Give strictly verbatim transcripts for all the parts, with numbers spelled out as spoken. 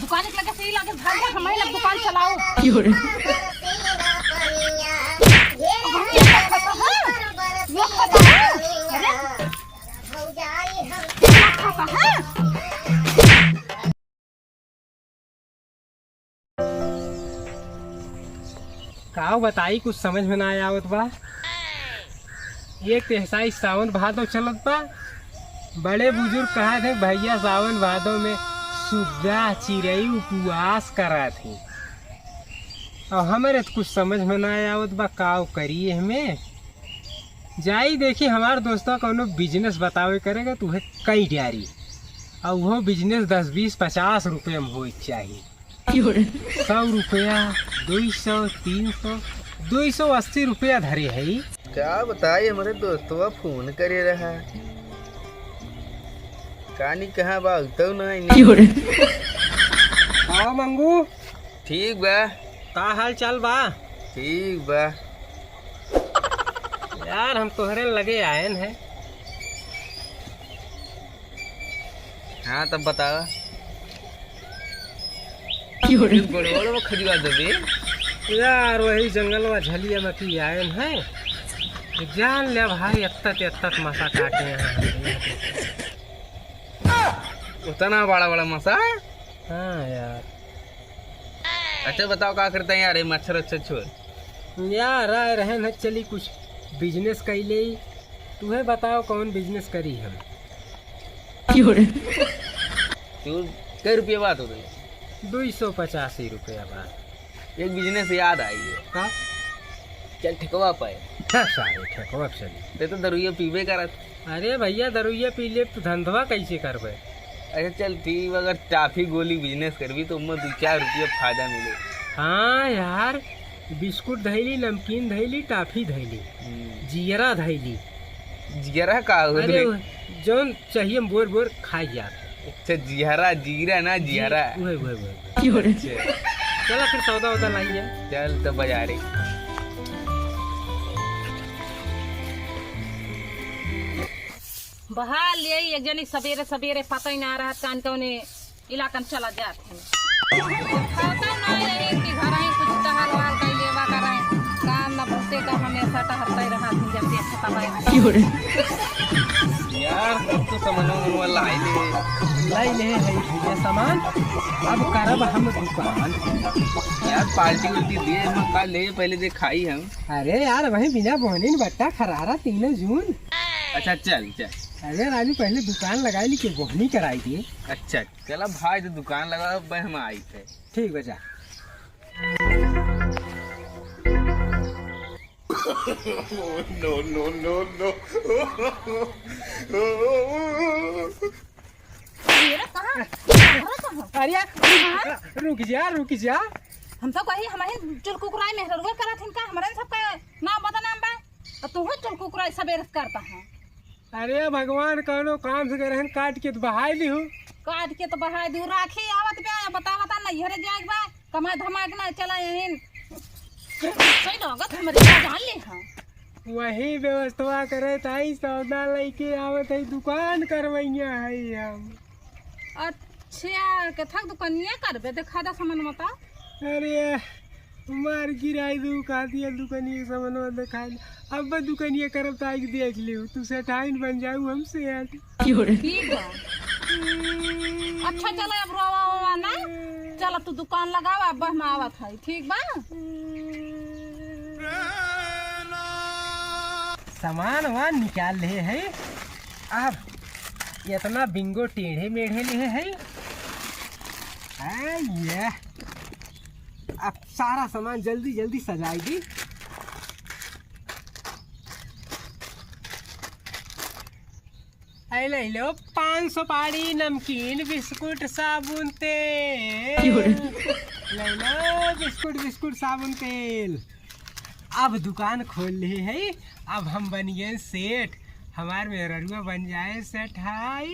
दुकान के लगे से ही लगे, भाग जा, हमारे लग दुकान चलाओ। का बताई, कुछ समझ में ना आवत बा। एक तो ऐसा ही सावन भादो चलत बा, बड़े बुजुर्ग कहत हैं, "भैया, सावन भादो में सुग्गा चिरई उपवास करत ही।" अब हमरे तो कुछ समझ में ना आवत बा, का करी एहमे। जाई देखी, हमार दोस्तवा कौनो बिजनेस बतावे करेगा, तो उहे कई डारी। और वो बिजनेस दस, बीस, पचास रुपये में होए के चाही। सौ रुपया, दुई सौ, तीन सौ, दुई सौ अस्सी रुपया धरे है। का बताई, हमरे दोस्तवा फोन करे रहा, कानी कहाँ बा, उतौ ना आइने। हाँ मंगू, ठीक बा। का हाल चाल बा? ठीक बा। यार, हम तोहरे लगे आयन है। हाँ, तब बतावा। क्यों रे? गोड़वा खजुआ देबे। यार, वही जंगलवा झलिया में की आयन है। तो जान ले भाई, एत्ता ते एत्ता मसा काटे हैं। उतना बड़ा बड़ा मसा? हाँ यार। अच्छा बताओ, का करता है यार, ये मच्छर अच्छा छोड़। यार, आए रहे न, चली कुछ बिजनेस कई ले। तुहे बताओ, कौन बिजनेस करी हम? क्यों रे? तू कै रुपया बात हो गई? दुई सौ पचासी रुपया बात। एक बिजनेस याद आई है। का? चल ठेकवा पाए। हाँ, सारे ठेकवा पे चली। ते तो दरुइया पीबे करत। अरे भैया, दरुइया पी ले, तू धंधवा कैसे करबे? अच्छा चल ठीक, अगर टाफी गोली बिजनेस करबी तो ओमे दू चार रुपया फायदा मिले। हाँ यार, बिस्कुट धैली, नमकीन धैली, टाफी धैली, हम्म। जियरा धैली। जियरा का हो अरे रे? वो जौन चाहिए बोर बोर खाई जात। अच्छा, जिहरा, जीरा ना, जी, जिहरा। उहे, उहे, उहे, उहे। अच्छा। चला फिर सौदा वौदा लाई जाए। चल तो बाजारे। बहार ले आई, एक जनी सबेरे सबेरे पता ही ना रहत कान कौने इलाकन चला जात है। खाता ना यही कि घर ही कुछ टहल वहल कई लेवा करे। काम ना बहुते का हमेशा टहलते रहा थी जब देखा तब आए। क्यों रे? यार, तब तो सामान वामान लाई ले। लाई ले है भैया सामान। अब करब हम दुकान। यार, पार्टी उल्टी दे, हम का ले, पहले दे खाई हम। अरे यार, वही बिना बोहनी न बट्टा खरारा तीनों जून। अच्छा, चल, चल। अरे राजू, पहले दुकान लगाई ली के बोहनी कराई दे। अच्छा, चला भाई, तो दुकान लगा, अब हम आई थे। ठीक बा, जा। No, no, no, no। मेरा कहाँ? मेरा कहाँ? अरे, हाँ? रुक जा, रुक जा। हम तो कही, हमारे चुल कुकुराई मेहररुआ करत हिन का, हमरे सबका नाम बदनाम बा। और तू चुल कुकुराई सबेरे करता है। अरे भगवान, कौनो काम से गए रहन, काट के तो बहाई लिहू। काट के तो बहाई दिहू, राखी आवत बा, बतावा ता नैहरे जाए के बा, कमा धमा के ना चला यहीं। सही लागत हमरे का जान ले हाँ। वही व्यवस्था करे ताई सौदा लेके आवत है, दुकान करवैया है हम। अच्छा, कथक दुकनिया करबे, देखा दा सामान मता। अरे, मार गिराई दू, कहा दिया दुकनिया सामान मत दिखाई। अब दुकनिया करब त आइके देख लियो, तू सेठाइन बन जाऊ हमसे हट। ठीक बा। अच्छा, चलो, अब रोवा, रोवा ना। चलो, तू दुकान लगावा, अब हम आवत है, ठीक बा? सामान वामान निकाल ले है। अब इतना बिंगो टेढ़े मेढ़े ले है। आ, ये। अब सारा सामान जल्दी जल्दी सजाई दी। आई ले लो पाँच सौ पाड़ी, नमकीन, बिस्कुट, साबुन, तेल। ले लो बिस्कुट, बिस्कुट, साबुन, तेल। अब दुकान खोल ले है, अब हम बन गए सेठ, हमार मेहररुआ बन जाए सेठाई।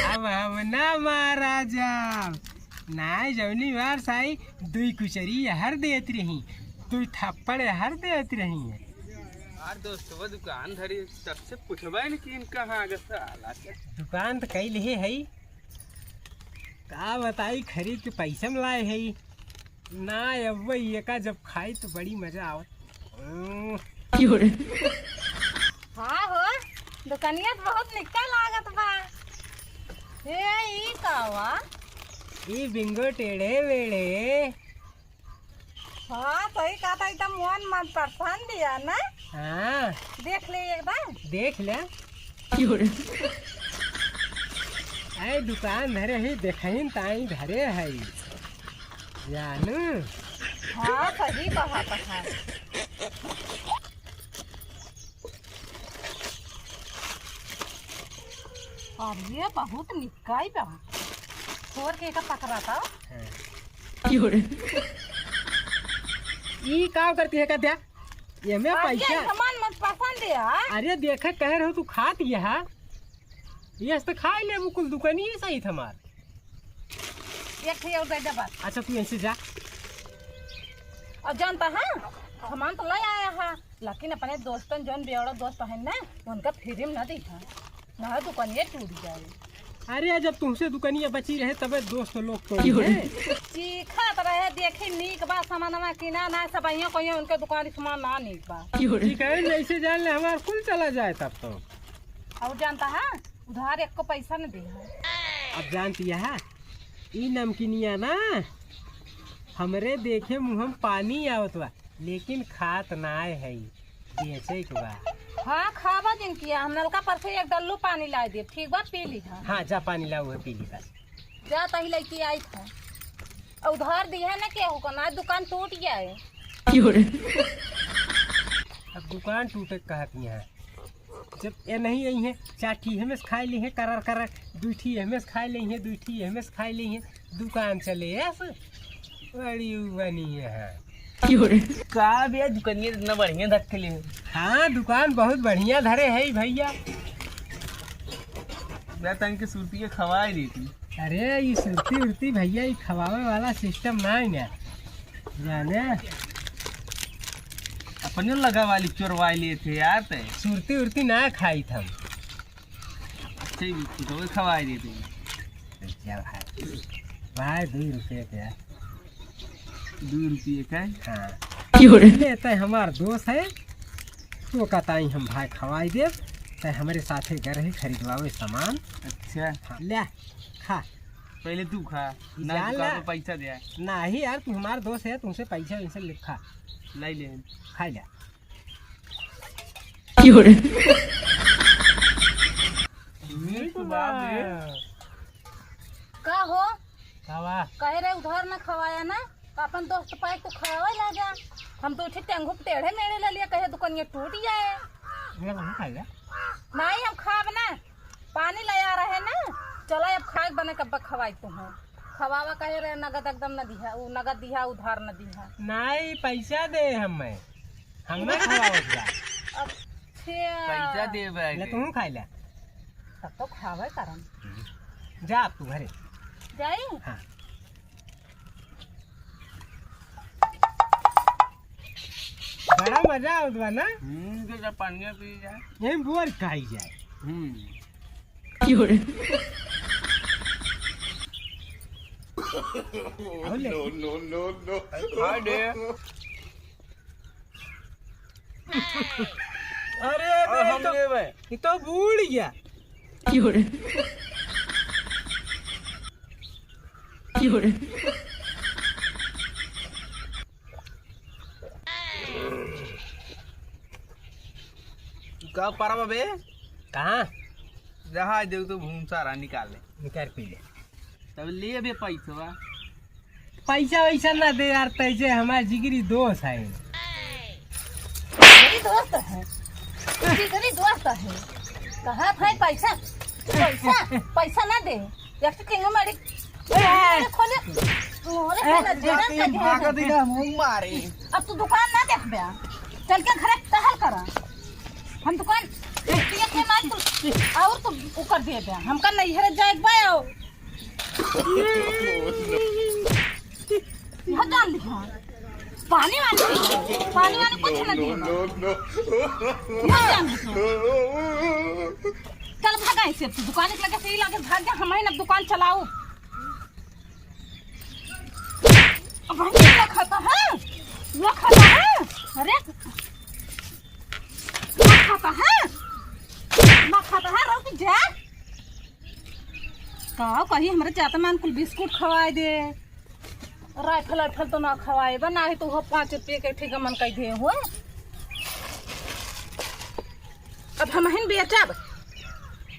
अब हम ना मारा जाब। नाय, जौनी बार साई दुई कुचरी हर देत रही, दुई थप्पड़ हर देत रही। यार दोस्त, वो दुकान धरी, तब से पूछबे न कि इनका कहाँ आगे साला के। दुकान तो कई लिहे है, का बताई, खरीद के पैसा में लाए है ई। ना, अब एका जब खाई तो बड़ी मजा आवत। हम्म। हाँ हो, दुकनिया तो बहुत निक्का लागत बा। ए, ई का वा? ई बिंगो टेढ़े मेढ़े। हाँ, सही कहा था, एकदम मन, मन पसंद दिया ना। हाँ। देख ले एक बार। देख ले। क्यों रे? अरे दुकान धरे ही, देखहिन ताई धरे है। जानू। हाँ, सही कहा था। अरे, बहुत निकाई बा। तोर के का पकड़ा था? हाँ। क्यों रे? ई का करती है, का द्या? ये में अरे, पैसा। सामान मन पसंद है, हाँ? अरे, देखे कह रहे हो, तू खात ये, हाँ? ये तो खाई ले, वो कुल दुकानी ही सही था हमार। एक ठे और दे दे बस। अच्छा, तू ऐसे जा। और जानता है, सामान तो ले आया है, लेकिन अपने दोस्तन, जौन बेवड़ा दोस्त है ना, उनका फ्री में ना देखा, ना दुकानिया टूट जाए। अरे, जब तुमसे दुकानिया बची रहे, तबे दोस्त लोग तो क्यों रे? हैं। चीखत रहे, देखी नीक बा सामानवा कि ना, ना सब आइया कोई उनके दुकान सामान ना नीक बा। क्यों रे? ठीक है, ऐसे जान ले, हमार कुल चला जाए तब तो। और जानता है, उधार एक को पैसा न दे है। अब जानती है, ई नमकीनिया ना, हमरे देखे मुँह में पानी आवत बा, लेकिन खात नाय है, बेचे के बा। हाँ, खावा जिन किया, हम नलका पर से एक डल्लू पानी ला दे, ठीक बा, पी ली। हाँ, हाँ, जा पानी ला, उहे पी ली बस। जा तही लइके आई था। और उधार दी है ना केहू को, ना दुकान टूट गया है। क्यों रे? अब दुकान टूटे कहत यहाँ। जब ये नहीं आई है, चार ठी हमें खाए ली है, करार करार, दुई ठी हमें खाए ली है, दुई ठी हमें खाए ली है, दुकान चले ऐस। बड़ी बनी है। क्यों रे? का भैया, दुकानिया इतना बढ़िया धक्के ले? हाँ, दुकान बहुत बढ़िया धरे है भैया। मैं तन के सुरती के खवाए देती। अरे, ई सुरती उरती भैया, ई खवावे वाला सिस्टम ना है ना। जाने? अपने लगा वाली चोरवाई लिए थे यार ते। सुरती उरती ना खाई था हम। अच्छा, ई तो खवाए देती। रुपया भाई, भाई, दो रुपये के। दो रुपये का? हाँ। क्यों रे? ले, तै हमार दोस्त है, तो का ताई हम भाई खवाई देब, तै हमरे साथे घर ही खरीदवावे सामान। अच्छा। हाँ, ले, खा। पहले तू खा, ई ना जान दुकान ला। पे पैसा दे। नाही यार, तू हमार दोस्त है, तुमसे पैसा वैसा लिखा। लाई ले। खा ले। क्यों रे? मीठ बा बे। का हो? का बा? कहे रहे उधार ना खवाया ना, तो अपन दोस्त पाए तो खवावे ला जा। हम तो उठे टेंगू पे टेढ़े मेढ़े ले लिया, कहे दुकानिया टूट जाए। ये नहीं खाएगा? नहीं, हम खाब ना। पानी ले आ रहे ना, चला अब खाए बने कब्बा खवाई तो है। खवावा कहे रहे नगद एकदम न दिहा, उ नगद दिहा, उधार न दिहा। नहीं, पैसा दे हमें, हम ना खवावत बा। अच्छा। पैसा दे बे ले, के। तू खाई ले। तब तो खावे करम। जा अब तू घरे। जाई? हाँ। बड़ा मजा आवत बा ना? हम्म, तो जब पानिया पी जाए। यही बोर खाई जाए। हम्म। क्यों रे? No, no, no, no। हाँ दे। अरे, और बे, हम तो, ये बे। ये तो बूढ़ गया। क्यों रे? क्यों रे? का पारा बा बे? कहाँ? जहाँ देख तो भूमसा रहा, निकाल ले। निकाल पी ले। तब ले बे पैसवा। पैसा वैसा ना दे यार, तैसे हमार जिगरी दोस्त है। जिगरी दोस्त है, जिगरी दोस्त है। कहा था पैसा, पैसा, पैसा ना दे। एक तो किंग मारी। ए! खोले, मोरे ए, खोले, जरा जाके सा भागा दे। देगा, मुंह मारे। अब तू दुकान ना देखबे, चल के घरे टहल करा। हम दुकान देख के मार तू, और तू ऊपर दे दे। हमका नैहर जाए बा। यहाँ डाल दिया। पानी वानी, पानी वानी कुछ ना दिया। यहाँ डाल दिया। चल भागा इसे, तू दुकान के लगे से ही लगे भाग जा, हम ही ना दुकान चलाऊ। ना खाता है? अरे, ना खाता है? ना खाता है, रुक जा। का कही, हमरे जाते मान कुल बिस्कुट खवाए दे। राइफल, राइफल तो ना खवाए बा, ना ही तो वो पाँच रुपये के ठेका मन कह दे हो। अब हम हिन बेचब,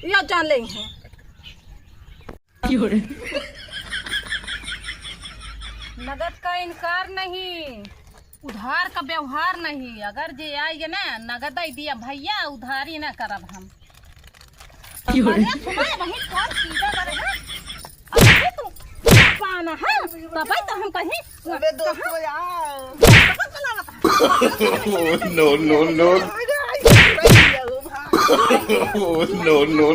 यो जान ले हैं। नगद का इनकार नहीं, उधार का व्यवहार नहीं। अगर जे आई है ना, नगद ही दिया भैया, उधारी ना करब हम। अरे सुना, वही कौन सीधा करे है? अबे तू पाना है, तबे तो हम कहीं अबे दोस्त कहाँ? यार। Oh, no, no, no. अरे, आई, आई, आई, आई, आई, आई। Oh, no, no,